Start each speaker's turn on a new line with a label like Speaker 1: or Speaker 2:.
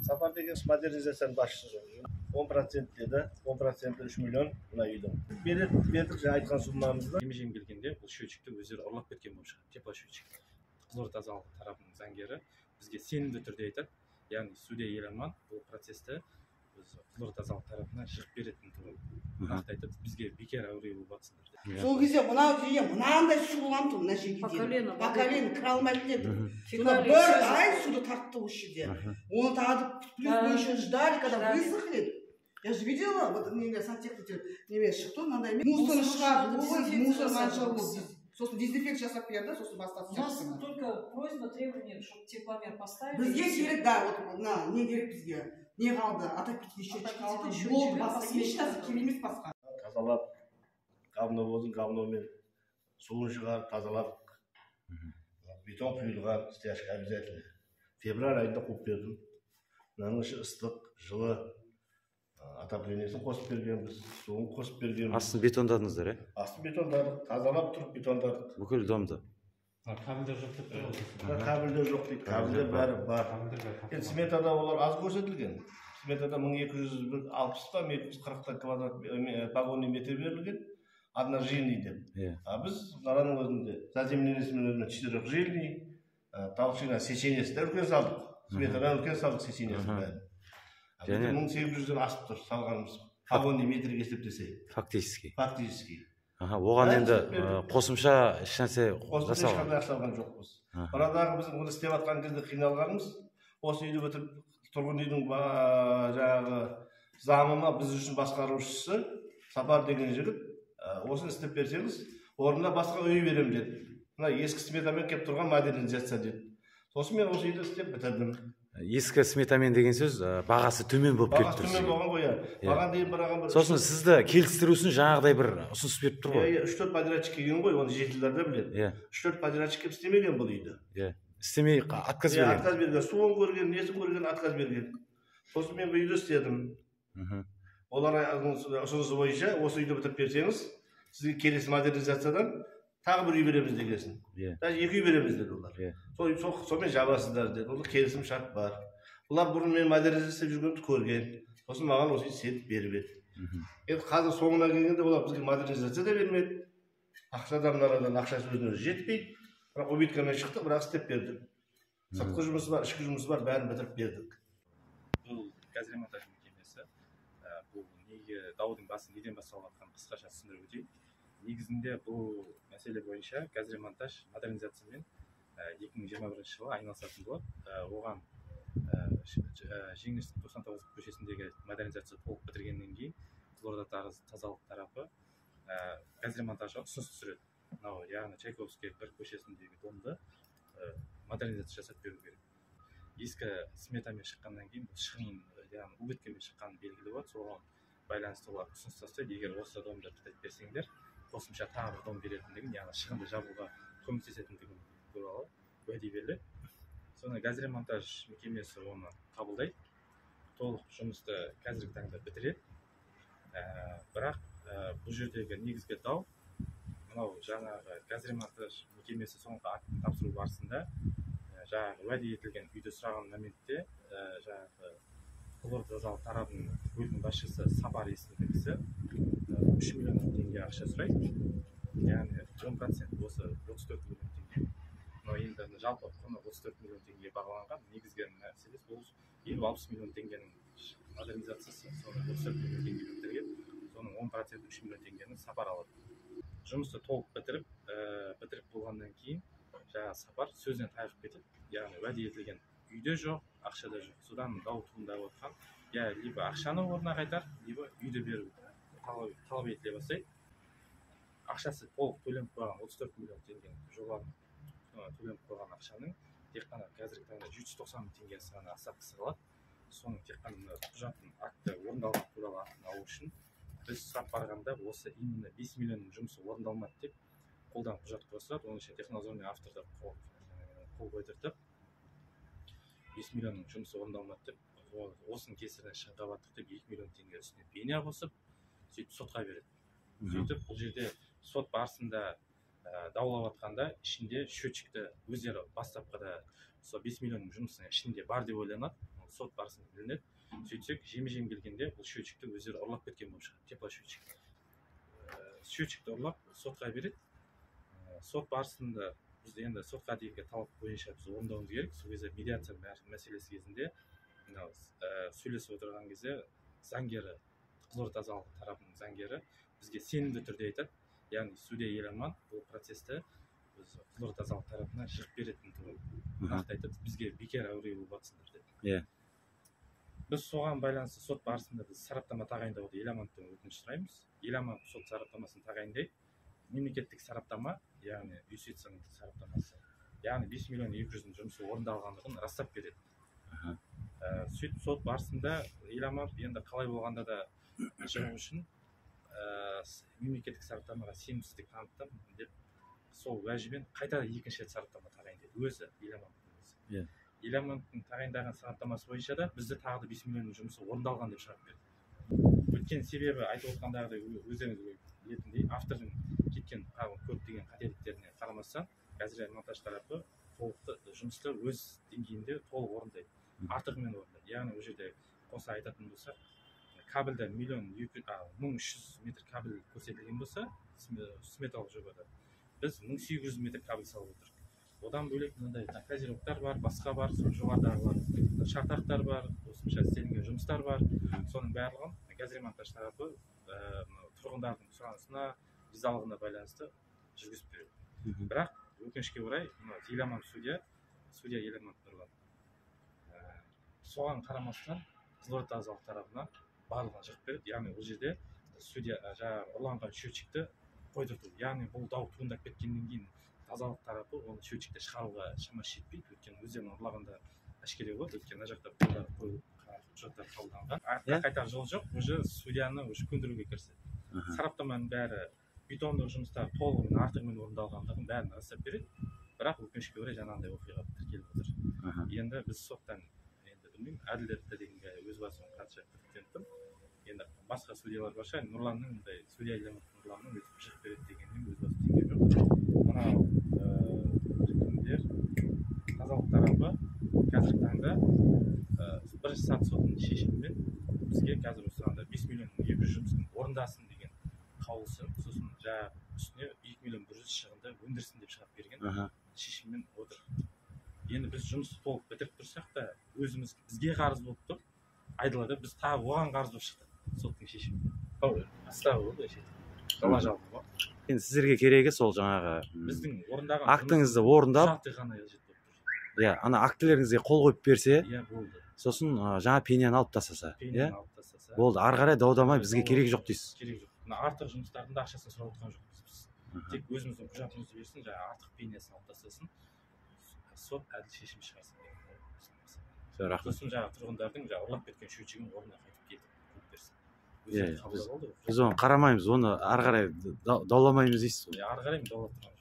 Speaker 1: Сапар деген модернизацияның басшысы. 10% деді, 10% 3 миллион мына үйдің. Береді, бердік жаңа айтқан суммамызды.
Speaker 2: Жеме-жем келгенде бұл счетчикті өздері ұрлап кеткен болып шығады, теплосчетчик. Қызылорда тазалық тарапының заңгері бізге сенімді түрде айтады, яғни судья Еламан бұл процесті біз Қызылорда тазалық тарапынан жығып беретіні туралы нақты айтады, бізге бекер әуре болып жатсыңдар деп.
Speaker 3: Сол кезде мынау жерге мынандай су болған тұғын, мына жерге
Speaker 4: По
Speaker 3: дейін.
Speaker 4: колено
Speaker 3: По
Speaker 4: воды.
Speaker 3: колено кіре алмайтын едік. Сонда
Speaker 4: Фекалии
Speaker 3: бір
Speaker 4: всё.
Speaker 3: ай суды тартты осы жерде. Оны тағы да плюс мы еще ждали, когда
Speaker 4: Ждали.
Speaker 3: высохли. Я же видела, вот неме сантехник неме шықты ғой, мынандай мусор
Speaker 4: Мусор
Speaker 3: шығарды,
Speaker 4: шығарды,
Speaker 3: ой,
Speaker 4: дезинфекция
Speaker 3: мусор
Speaker 4: жасады
Speaker 3: қанша
Speaker 4: ол
Speaker 3: болды.
Speaker 4: кісі.
Speaker 3: Сосын дезинфекция жасап берді, сосын бастады
Speaker 4: У нас
Speaker 3: істеп.
Speaker 4: только просьба, требование, чтобы тепломер поставили.
Speaker 3: Бізге
Speaker 4: И всё.
Speaker 3: керек, да, вот мына не керек бізге? Не қалды? Отопительный счетчик қалды,
Speaker 4: Отопительный
Speaker 3: болды,
Speaker 4: счетчик,
Speaker 3: басқа
Speaker 4: посметка.
Speaker 3: ешнәрсе керек емес басқа.
Speaker 1: Тазалап, говно говномен суын шығарып, тазалап, бетон құйылған, стяжка обязательно. Февраль айында қуып бердім. Мынаның іші ыстық, жылы, отоплениесін қосып бергенбіз, суын қосып бергенбіз.
Speaker 5: Астын бетондадыңыздар, иә?
Speaker 1: Астын бетондадық, тазалап тұрып бетондадық.
Speaker 5: Бүкіл домды.
Speaker 2: Кабельдер жоқ деп тұр ғой.
Speaker 1: Мына кабельдер жоқ дейді, кабельдер бәрі бар. Енді сметада олар аз көрсетілген. Сметада 1260 па, 240 квадрат погонный метр берілген, одножильный деп. А біз мынаның өзінде заземлениесімен өзімен четырехжильный, толщина сечениесі де үлкен салдық. Сметадан үлкен салдық сечениесін бәрін. А бізде 1800-ден асып тұр салғанымыз. Погонный метрге есептесе.
Speaker 5: Фактически.
Speaker 1: Фактически.
Speaker 5: Аха, оған
Speaker 1: Бәрі
Speaker 5: енді
Speaker 1: істеп бердік.
Speaker 5: Қосымша ешнәрсе
Speaker 1: Қосымша
Speaker 5: жасалған.
Speaker 1: ешқандай ақша алған жоқпыз. Мынадағы біздің бұны істеп жатқан кезде қиналғанымыз, осы үйді бітіріп, тұрғын үйдің жаңағы замы ма, біз үшін басқарушысы Сапар деген жігіт, осыны істеп берсеңіз, орнына басқа үй беремін деді. Мына ескі сметамен келіп тұрған модернизация деді. Сосын мен осы үйді істеп бітірдім.
Speaker 5: Ескі сметамен деген сөз, бағасы төмен болып келіп
Speaker 1: Бағасы
Speaker 5: тұр
Speaker 1: төмен
Speaker 5: сізге.
Speaker 1: болған ғой, иә. Маған дейін бір ағам бір
Speaker 5: Сосын сізді келістіру үшін жаңағыдай бір ұсыныс беріп тұр ғой.
Speaker 1: Иә, 3-4 подрядчик келген ғой, оны жителдер де біледі. 3-4 подрядчик келіп істемеген бұл үйді.
Speaker 5: Иә. Істемей отказ
Speaker 1: Иә,
Speaker 5: берген.
Speaker 1: отказ берген. Суын көрген, несін көрген, отказ берген. Сосын мен бұл үйді істедім. Олар ұсынысы бойынша осы үйді бітіріп берсеңіз, сізге келесі модернизациядан тағы бір үй береміз дегенсін. Даже 2 үй береміз деді олар. Сонымен жабасыздар деді. Ол келісім шарт бар. Бұлар бұрын мен модернизация істеп жүргенімді көрген. Сосын маған осы үйді істетіп беріп еді. Енді қазір соңына келгенде олар бізге модернизация да бермеді. Ақша да мынадан ақшасы өзіне өзі жетпейді. Бірақ убыткамен шықтық, бірақ істеп бердік. Сыртқы жұмысы бар, ішкі жұмысы бар, бәрін бітіріп бердік.
Speaker 2: Бұл газремонтаж мекемесі. Бұл неге даудың басы неден басталып жатқанын қысқаша түсіндіріп өтейін. Негізінде бұл мәселе бойынша газремонтаж модернизациямен 2021 жылы айналысатын болады. Оған Жеңіс 99 көшесіндегі модернизация толық бітіргеннен кейін Қызылорда тазалық тарапы газремонтажға ұсыныс түсіреді. Мынау, яғни Чайковский бір көшесіндегі домды модернизация жасап беру керек. Ескі сметамен шыққаннан кейін бұл шығын, яғни убыткамен шыққаны белгілі болады. Соған байланысты олар ұсыныс тастайды. Егер осы домды бітіріп берсеңдер, қосымша тағы бір дом беретіндігін, яғни шығынды жабуға көмектесетіндігін туралы уәде беріледі. Соны газремонтаж мекемесі оны қабылдайды, толық жұмысты қазіргі таңда бітіреді. Бірақ бұл жердегі негізгі дау мынау жаңағы газремонтаж мекемесі соңғы актін тапсыру барысында, жаңағы уәде етілген үйді сұраған моментте, жаңағы Қызылорда тазалық тарабының бөлім басшысы Сапар есімді кісі 3 миллион теңге ақша сұрайды, яғни 10% осы 34 миллион теңге. Мынау енді жалпы құны 34 миллион теңгеге бағаланған. Негізгі мәселесі бұл 50-60 миллион теңгенің модернизациясы, соны 34 миллион теңгеге бітірген, соның 10% 3 миллион теңгені Сапар алады. Жұмысты толық бітіріп болғаннан кейін жаңағы Сапар сөзінен тайқып кетеді, яғни уәде етілген үйде жоқ, ақша да жоқ. Содан дау туындап отқан, я либо ақшаны орнына қайтар, либо үйді беру талап етіле бастайды. Ақшасы толық төленіп қойған 34 миллион теңгенің жобаның төленіп қойған ақшаның тек қана қазіргі таңда 790 мың теңгесі ғана остаткасы қалады. Соның тек қана мына құжаттың акті орындалған туралы актін алу үшін біз сұрап барғанда осы именно 5 миллионның жұмысы орындалмады деп қолдан құжат қосады. Оның ішіне технадзорный авторды қол қойдыртып, 5 миллионның жұмысы орындалмады деп, осының кесірінен шығынға баттық деп 2 миллион теңге үстіне пеня қосып, сөйтіп сотқа береді. Сөйтіп бұл жерде сот барысында, даулап жатқанда ішінде счетчикті өздері бастапқыда сол 5 миллионның жұмысының ішінде бар деп ойланады. Сот барысында білінеді. Сөйтсек, жеме-жем келгенде бұл счетчикті өздері ұрлап кеткен болып шығады, теплосчетчик. Счетчикті ұрлап сотқа береді. Сот барысында біз енді сотқа дейінгі талап бойынша біз орындауымыз керек. Сол кезде медиация мәселесі кезінде мынау сөйлесіп отырған кезде заңгері, Қызылорда тазалық тарапының заңгері бізге сенімді түрде айтады, яғни судья Еламан бұл процесті біз Қызылорда тазалық тарапынан жығып беретіні туралы нақты айтады, бізге бекер әуре болып жатсыңдар деп. Біз соған байланысты сот барысында біз сараптама тағайындауды Еламановтан өтініш сұраймыз. Еламанов сот сараптамасын тағайындайды. Мемлекеттік сараптама, яғни юстицияның сараптамасы, яғни 5 миллион 200 мың жұмысы орындалғандығын растап береді. Сөйтіп сот барысында Еламанов енді қалай болғанда да шығу үшін мемлекеттік сараптамаға сенімсіздік таныттым деп сол уәжімен қайта екінші рет сараптама тағайындайды өзі, Еламановтың өзі. Еламановтың тағайындаған сараптамасы бойынша да бізді тағы да 5 миллионның жұмысы орындалған деп шығарып берді. Өткен себебі айтып отқандағыдай өздеріңіз білетіндей, автордың кеткен көптеген қателіктеріне қарамастан газремонтаж тарапы толықты жұмысты өз деңгейінде толық орындайды, артығымен орындайды. Яғни ол жерде қоса айтатын болсақ, кабельде 1 300 метр кабель көрсетілген болса, сметалық жобада біз 1800 метр кабель салып отырмыз. Одан бөлек мынандай козырёктар бар, басқа бар, сол жоғарыдағылар, шатақтар бар, қосымша істелінген жұмыстар бар. Соның барлығын газремонтаж тарапы мынау тұрғындардың сұранысына, ризалығына байланысты жүргізіп береді. Бірақ өкінішке орай мынау Еламанов судья Еламанов Нұрлан, соған қарамастан Қызылорда тазалық тарапынан барлығын жығып береді. Яғни ол жерде судья жаңағы ұрланған счетчикті қойдырту, яғни бұл дау туындап кеткеннен кейін тазалық тарапы оны счетчикті шығаруға шамасы жетпейді, өйткені өздерінің ұрлағанда әшкере болады, өйткені мына жақта қолдар қойылып, құжаттар қабылданған, артқа қайтар жол жоқ, уже судьяны уже көндіруге кіріседі. Сараптаманың бәрі, бетондық жұмыстар толығымен, артығымен орындалғандығын бәрін растап береді. Бірақ өкінішке орай жаңағындай оқиға тіркеліп отыр. Енді біз соттан енді білмеймін, әділетті дегенге өз басым қанша күдіктеніп тұрмын. Енді басқа судьялар бар шығар, Нұрланның мындай судья Нұрланның өйтіп жығып береді дегеніне өз басым сенген жоқ. Мынау кімдер, тазалық тарапы қазіргі таңда бірінші саты сотының шешімімен бізге қазір осы анда 5 миллион 200 жұмыстың орындасын деген қаулысын, сосын жаңағы үстіне 2 миллион 100 шығынды өндірсін деп шығарып берген шешіммен отыр. Енді біз жұмысты толық бітіріп тұрсақ та, өзіміз бізге қарыз болып тұр айдалада, біз тағы оған қарыз болып шықтық соттың шешімімен. Астағы ғой, былайша айтқанда, дала жалқы ғой.
Speaker 5: Енді сіздерге керегі сол жаңағы
Speaker 2: біздің орындаған
Speaker 5: актіңізді орындап,
Speaker 2: құжаты ғана қажет болып тұр.
Speaker 5: Иә, ана актілеріңізге қол қойып берсе,
Speaker 2: иә, болды.
Speaker 5: Сосын жаңа пеняны алып тастаса,
Speaker 2: пеняны
Speaker 5: иә,
Speaker 2: алып тастаса
Speaker 5: болды, ары қарай дау дамай бізге керек жоқ дейсіз.
Speaker 2: Керек жоқ. Мына артық жұмыстардың да ақшасын сұрап отырған жоқпыз біз. Тек өзіміздің құжатымызды берсін, жаңағы артық пенясын алып тастасын, сот әділ шешім шығарсын деген ғой біздің мақсат.
Speaker 5: Все, рахмет.
Speaker 2: Сосын жаңағы тұрғындардың жаңағы ұрлап кеткен счетчигін орнына қайтып келтіріп қойып берсін.
Speaker 5: Иә,
Speaker 2: Өздері қабылдап алды ғой.
Speaker 5: Біз оны қарамаймыз, оны ары қарай дауламаймыз дейсіз ғой.
Speaker 2: Иә, ары қарай мен даулап тұрған